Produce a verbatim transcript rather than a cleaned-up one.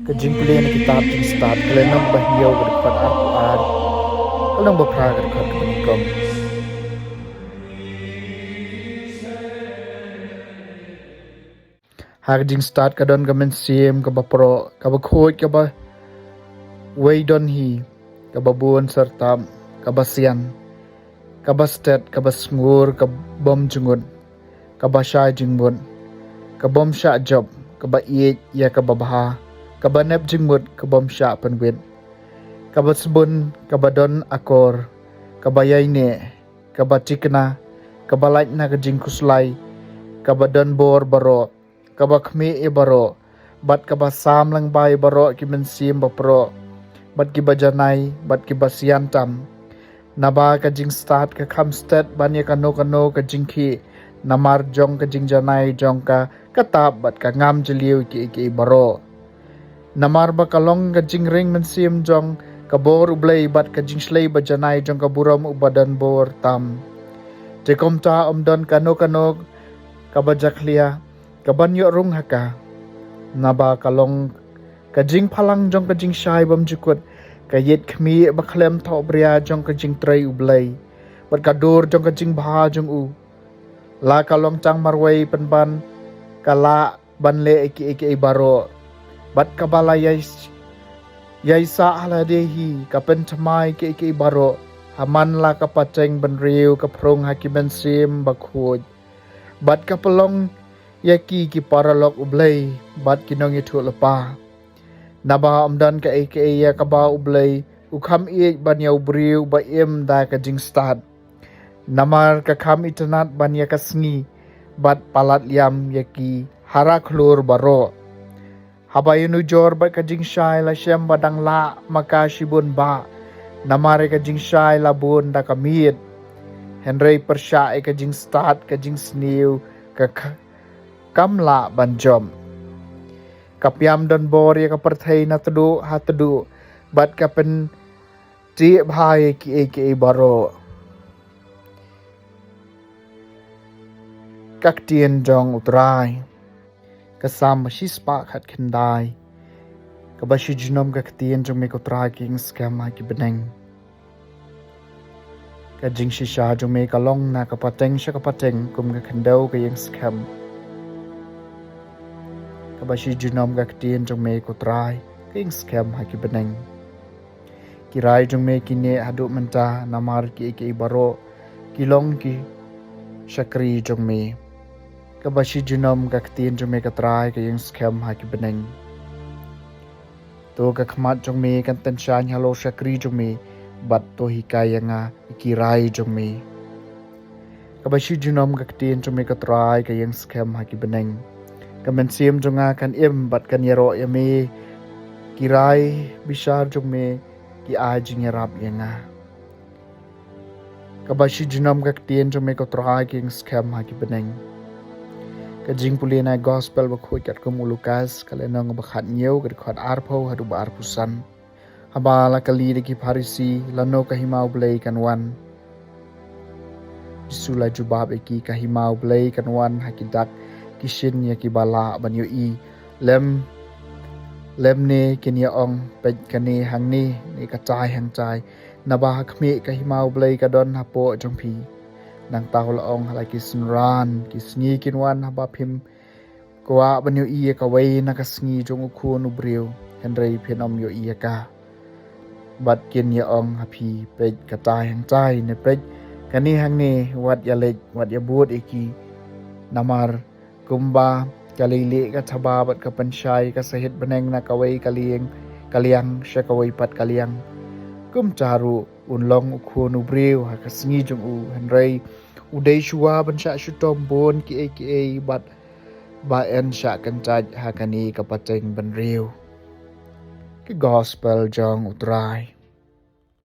Ka jingpule na kitab Jingstad, ka lynnong ba hynñiew, ka dkhot arphew ar, ka lynnong ba phra, ka dkhot kaba nyngkong. Ha ka jingstad ka don ka mynsiem kaba proh, kaba khuid, kaba wei don hi, kaba bun syrtap, kaba sian, kaba stet, kaba sngur, ka bym jngut, kaba shai jingmut, ka bym shah jop, kaba ïeit ïa kaba bha, kaba nep jingmut, ka bym shah pynwit, kaba sbun, kaba don akor, kaba ïaineh, kaba thikna, kaba lait na ka jingkhuslai, kaba don bor baroh, kaba khmih ïa baroh, bad kaba sam lyngba ïa baroh ki mynsiem ba proh, bad kiba janai, bad kiba sian tam. Naba ka jingstad ka kham stet ban ïa kano kano ka jingkhih, namar jong ka jingjanai jong ka, ka tap bad ka ngam jylliew ïa kiei kiei baroh. Namar ba ka long ka jingring mynsiem jong ka bor U Blei bad ka jingshlei ba janai jong ka burom uba don bor tam. Te kumta ym don kano kano kaba jakhlia kaban ïoh rung ha ka. Naba ka long ka jingphalang jong ka jingshai bymjukut, ka ïit khmih ba khlem thohbria jong ka jingtrei U Blei, bad ka dur jong ka jingbha jong u. La ka long tang marwei pynban ka lah ban leh ïa kiei kiei baroh, bad kaba la ïai, ïai sah ha lade hi ka pynthymmai ïa kiei kiei baroh. Ha man la ka pateng bynriew ka phrung ha ki mynsiem ba khuid, bad ka pynlong ïa ki ki paralok U Blei bad ki nongïathuhlypa. Naba ym don kaei kaei ïa kaba U Blei u kham ïeit ban ïa u briew ba im da ka jingstad. Namar ka kham itynnad ban ïa ka sngi, bad palat ïam ïa ki hara khlur baroh. Haba ïa nujor bad ka jingshai la shem ba dang lah ma ka shibun bah, namar ïa ka jingshai la bun da ka miet. Hynrei pyrshah ïa ka jingstad, ka jingsniew ka kh-, kam lah ban jop. Ka piam don bor ïa ka pyrthei na tduh ha tduh, bad ka pyn- tih bha ïa kiei kiei baroh. Ka ktien jong U Trai. Ka Salm ba shispah khatkhyndai. Kaba shi junom ka ktien jong me ko Trai ka ïeng skhem ha ki bneng. Ka jingshisha jong me ka long na ka pateng sha ka pateng, kum ka khyndew ka ïeng skhem. Kaba shi junom ka ktien jong me ko Trai ka ïeng skhem ha ki bneng. Ki rai jong me ki neh haduh mynta, namar kiei kiei baroh ki long ki shakri jong me. Kaba shi junom ka ktien jong me ko Trai ka ïeng skhem ha ki bneng. To ka khmat jong me kan tynshaiñ halor shakri jong me, bad to hikai ïa nga ïa ki rai jong me. Kaba shi junom ka ktien jong me ko Trai ka ïeng skhem ha ki bneng. Ka mynsiem jong nga kan im bad kan ïaroh ïa me. Ki rai bishar jong me ki ai jingïarap ïa nga. Kaba shi junom ka ktien jong me ko Trai ka ïeng skhem ha ki bneng. Ka jingpule na gospel ba khuid katkum u Lukas, ka lynnong ba khathynñiew, ka dkhot arphew haduh ba arphew san. Haba la kylli da ki Pharisi lano ka hima U Blei kan wan, Jisu la jubab ïa ki, ka hima U Blei kan wan ha ki dak ki shin ïa kiba lah ban ïohi. Lem, lymne kin ïa ong, peit kane hangne, ne katai hangtai. Naba ha khmih ka hima U Blei ka don hapoh jong phi. Nangta u la ong ha la ki synran, ki sngi kin wan haba phim kwah ban ïohi ïa kawei na ka sngi jong U Khun U Briew, hynrei phin ym ïohi ïa ka. Bad kin ïa ong ha phi, peit katai hangtai, ne peit kane hangne, wat ïa leit, wat ïa bud ïa ki. Namar kumba ka leilieh ka thaba bad ka pynshai ka sahit bneng na kawei ka liang, ka liang sha kawei pat ka liang, kumta ruh un long U Khun U Briew ha ka sngi jong u. Hynrei u dei shuwa ban shah shitom bun kiei kiei bad ba yn shah kyntait ha kane ka pateng bynriew. Ka gospel jong U Trai.